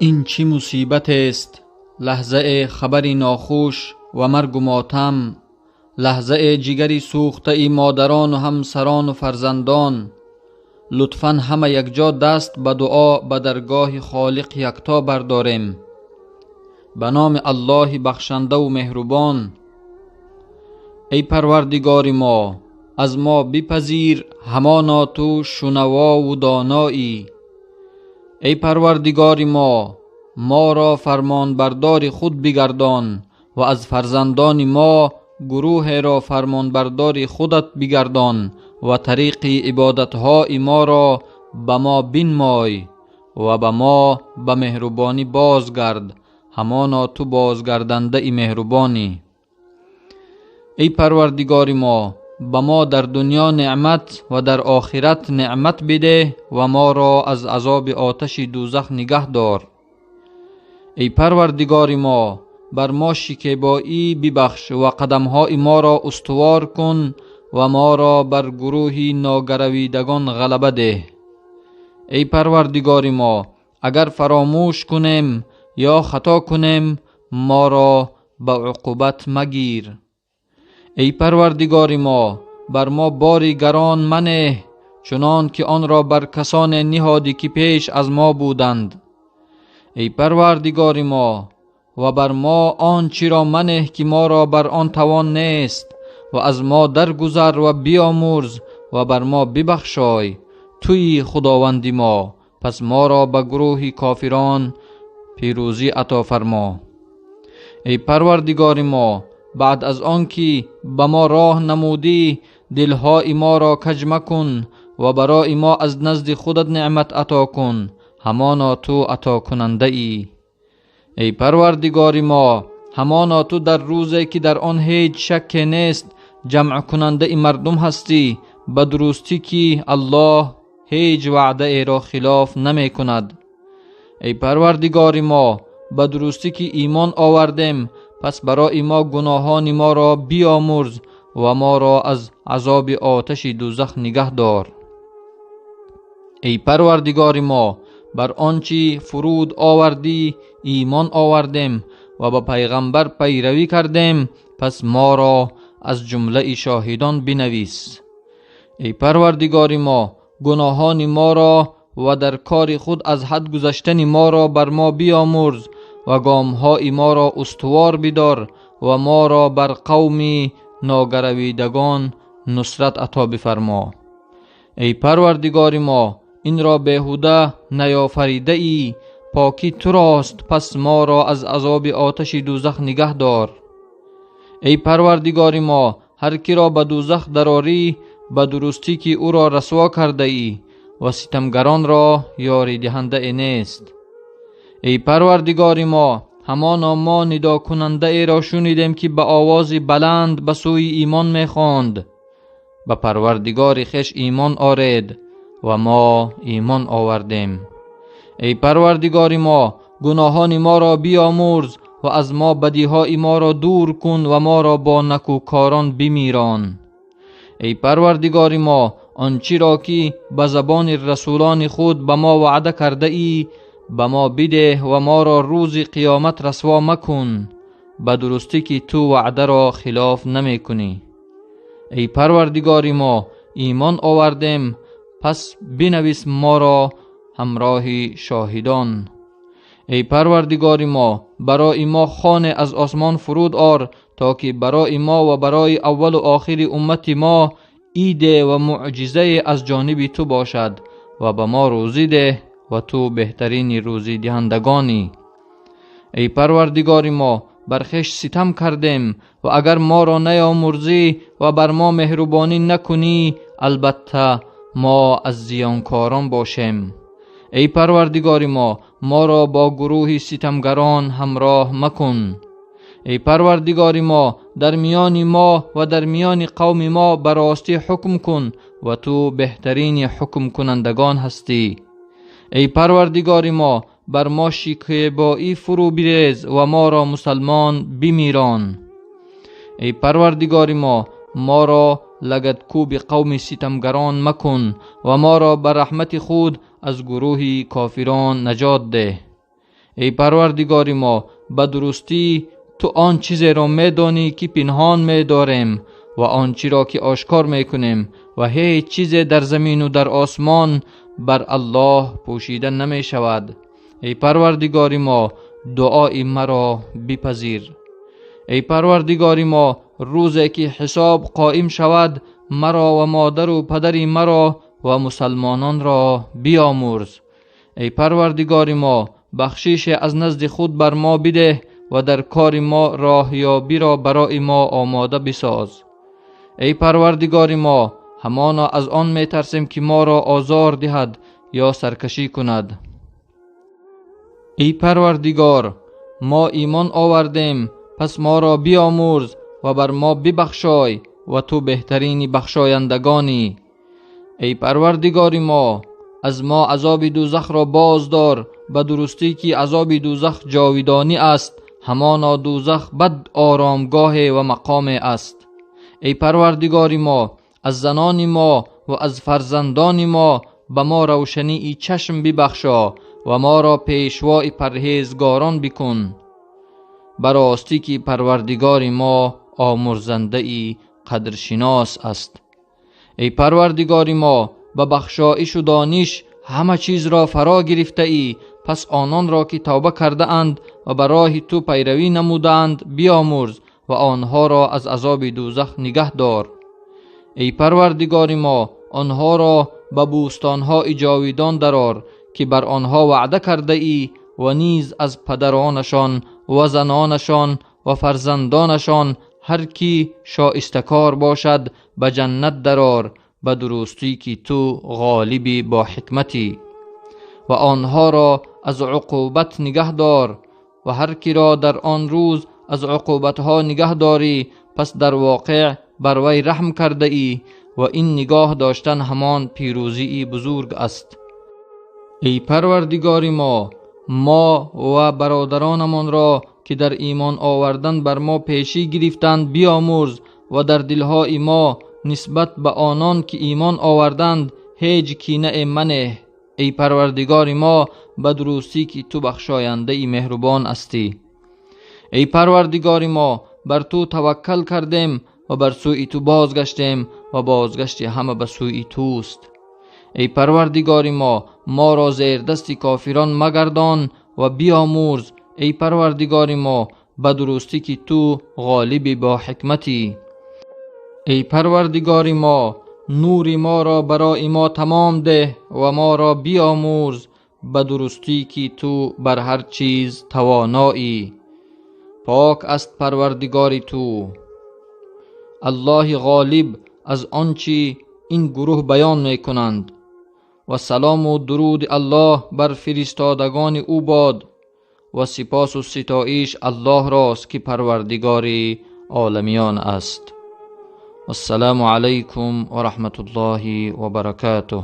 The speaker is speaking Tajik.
Ин чӣ мусибатест? Лаҳзае хабари нохуш ва маргу мотам, лаҳзае ҷигари сӯхтаи модарону ҳамсарону фарзандон. Лутфан ҳама якҷо даст ба дуо ба даргоҳи Холиқ якто бардорем. Ба номи Аллоҳи бахшандаву меҳрубон. Эй Парвардигори мо, аз мо бипазир, ҳамоно ту шунавову доноӣ. Эй Парвардигори мо, моро фармонбардори худ бигардон ва аз фарзандони мо гурӯҳеро фармонбардори худат бигардон ва тариқи ибодатҳои моро ба мо бинмой ва ба мо ба меҳрубонӣ бозгард, ҳамоно ту бозгардандаи меҳрубонӣ. Эй Парвардигори мо, ба мо дар дунё неъмат ва дар охират неъмат бидеҳ ва моро аз азоби оташи дӯзах нигаҳ дор. Эй Парвардигори мо, бар мо шикебоӣ бибахш ва қадамҳои моро устувор кун ва моро бар гурӯҳи ногаравидагон ғалаба деҳ. Эй Парвардигори мо, агар фаромӯш кунем ё хато кунем, моро ба уқубат магир. Эй Парвардигори мо, бар мо бори гарон манеҳ, чунон ки онро бар касоне ниҳодӣ ки пеш аз мо буданд. Эй Парвардигори мо, ва бар мо он чиро манеҳ ки моро бар он тавон нест, ва аз мо даргузар ва биомӯрз ва бар мо бибахшой. Туи Худованди мо, пас моро ба гурӯҳи кофирон пирӯзӣ ато фармо. Эй Парвардигори мо, баъд аз он ки ба мо роҳ намудӣ, дилҳои моро каҷ макун ва барои мо аз назди худат неъмат ато кун, ҳамоно ту атокунандаӣ. Эй Парвардигори мо, ҳамоно ту дар рӯзе ки дар он ҳеҷ шакке нест, ҷамъкунандаи мардум ҳастӣ, ба дурустӣ ки Аллоҳ ҳеҷ ваъдаеро хилоф намекунад. Эй Парвардигори мо, ба дурустӣ ки имон овардем, пас барои мо гуноҳони моро биомӯрз ва моро аз азоби оташи дӯзах нигаҳ дор. Эй Парвардигори мо, бар он чӣ фуруд овардӣ имон овардем ва ба пайғамбар пайравӣ кардем, пас моро аз ҷумлаи шоҳидон бинавис. Эй Парвардигори мо, гуноҳони моро ва дар кори худ аз ҳад гузаштани моро бар мо биомӯрз ва гомҳои моро устувор бидор ва моро бар қавми ногаравидагон нусрат ато бифармо. Эй Парвардигори мо, инро беҳуда наёфаридаӣ, покӣ турост, пас моро аз азоби оташи дӯзах нигаҳ дор. Эй Парвардигори мо, ҳар киро ба дӯзах дарорӣ, ба дурустӣ ки ӯро расво кардаӣ ва ситамгаронро ёридиҳандае нест. Эй Парвардигори мо, ҳамоно мо нидокунандаеро шунидем ки ба овози баланд ба сӯи имон мехонд. Ба Парвардигори хеш имон оред ва мо имон овардем. Эй Парвардигори мо, гуноҳони моро биомӯрз ва аз мо бадиҳои моро дур кун ва моро бо накӯкорон бимирон. Эй Парвардигори мо, он чиро ки ба забони расулони худ ба мо ваъда кардаӣ, ба мо бидеҳ ва моро рӯзи қиёмат расво макун, ба дурустӣ ки ту ваъдаро хилоф намекунӣ. Эй Парвардигори мо, имон овардем, пас бинавис моро ҳамроҳи шоҳидон. Эй Парвардигори мо, барои мо хоне аз осмон фуруд ор, то ки барои мо ва барои аввалу охири уммати мо иде ва муъҷизае аз ҷониби ту бошад ва ба мо рӯзӣ деҳ ва ту беҳтарини рӯзидиҳандагонӣ. Эй Парвардигори мо, бар хеш ситам кардем ва агар моро наёмурзӣ ва бар мо меҳрубонӣ накунӣ, албатта мо аз зиёнкорон бошем. Эй Парвардигори мо, моро бо гурӯҳи ситамгарон ҳамроҳ макун. Эй Парвардигори мо, дар миёни мо ва дар миёни қавми мо ба ростӣ ҳукм кун ва ту беҳтарини ҳукмкунандагон ҳастӣ. Эй Парвардигори мо, бар мо шикебоӣ фурӯ бирез ва моро мусалмон бимирон. Эй Парвардигори мо, моро лагадкӯби қавми ситамгарон макун ва моро ба раҳмати худ аз гурӯҳи кофирон наҷот деҳ. Эй Парвардигори мо, ба дурустӣ ту он чизеро медонӣ, ки пинҳон медорем ва он чиро ки ошкор мекунем, ва ҳеҷ чизе дар замину дар осмон бар Аллоҳ пӯшида намешавад. Эй Парвардигори мо, дуои маро бипазир. Эй Парвардигори мо, рӯзе ки ҳисоб қоим шавад, маро ва модару падари маро ва мусалмононро биомӯрз. Эй Парвардигори мо, бахшише аз назди худ бар мо бидеҳ ва дар кори мо роҳёбиро барои мо омода бисоз. Эй Парвардигори мо, ҳамоно аз он метарсем, ки моро озор диҳад ё саркашӣ кунад. Эй Парвардигор, мо имон овардем, пас моро биомӯрз ва бар мо бибахшой ва ту беҳтарини бахшояндагонӣ. Эй Парвардигори мо, аз мо азоби дӯзахро боздор, ба дурустӣ ки азоби дӯзах ҷовидонӣ аст, ҳамоно дӯзах бад оромгоҳе ва мақоме аст. Эй Парвардигори мо, аз занони мо ва аз фарзандони мо ба мо равшании чашм бибахшо ва моро пешвои парҳезгорон бикун. Ба ростӣ ки Парвардигори мо омӯрзандаи қадршинос аст. Эй Парвардигори мо, ба бахшоишу дониш ҳама чизро фаро гирифтаӣ, пас ононро ки тавба кардаанд ва ба роҳи ту пайравӣ намудаанд биомӯрз ва онҳоро аз азоби дӯзах нигаҳ дор. Эй Парвардигори мо, онҳоро ба бӯстонҳои ҷовидон дарор, ки бар онҳо ваъда кардаӣ, ва низ аз падаронашон ва занонашон ва фарзандонашон ҳар ки шоистакор бошад ба ҷаннат дарор, ба дурустӣ ки ту ғолиби бо ҳикматӣ. Ва онҳоро аз уқубат нигаҳ дор, ва ҳар киро дар он рӯз аз уқубатҳо нигаҳ дорӣ, пас дар воқеъ бар вай раҳм кардаӣ, ва ин нигоҳ доштан ҳамон пирӯзии бузург аст. Эй Парвардигори мо, мо ва бародаронамонро ки дар имон овардан бар мо пешӣ гирифтанд биомӯрз ва дар дилҳои мо нисбат ба онон ки имон оварданд ҳеҷ кинае манеҳ. Эй Парвардигори мо, ба дурустӣ ки ту бахшояндаи меҳрубон ҳастӣ. Эй Парвардигори мо, бар ту таваккал кардем ва бар сӯи ту бозгаштем ва бозгашти ҳама ба сӯи туст. Эй Парвардигори мо, моро зердасти кофирон магардон ва биомӯрз. Эй Парвардигори мо, ба дурустӣ ки ту ғолиби бо ҳикматӣ. Эй Парвардигори мо, нури моро барои мо тамом деҳ ва моро биомӯрз, ба дурустӣ ки ту бар ҳар чиз тавоноӣ. Пок аст Парвардигори ту, Аллоҳи ғолиб аз он чӣ ин гурӯҳ баён мекунанд. Ва салому дуруди Аллоҳ бар фиристодагони ӯ бод, ва сипосу ситоиш Аллоҳ рост ки Парвардигори оламиён аст. Вассалому алайкум ва раҳматуллоҳи ва баракатуҳ.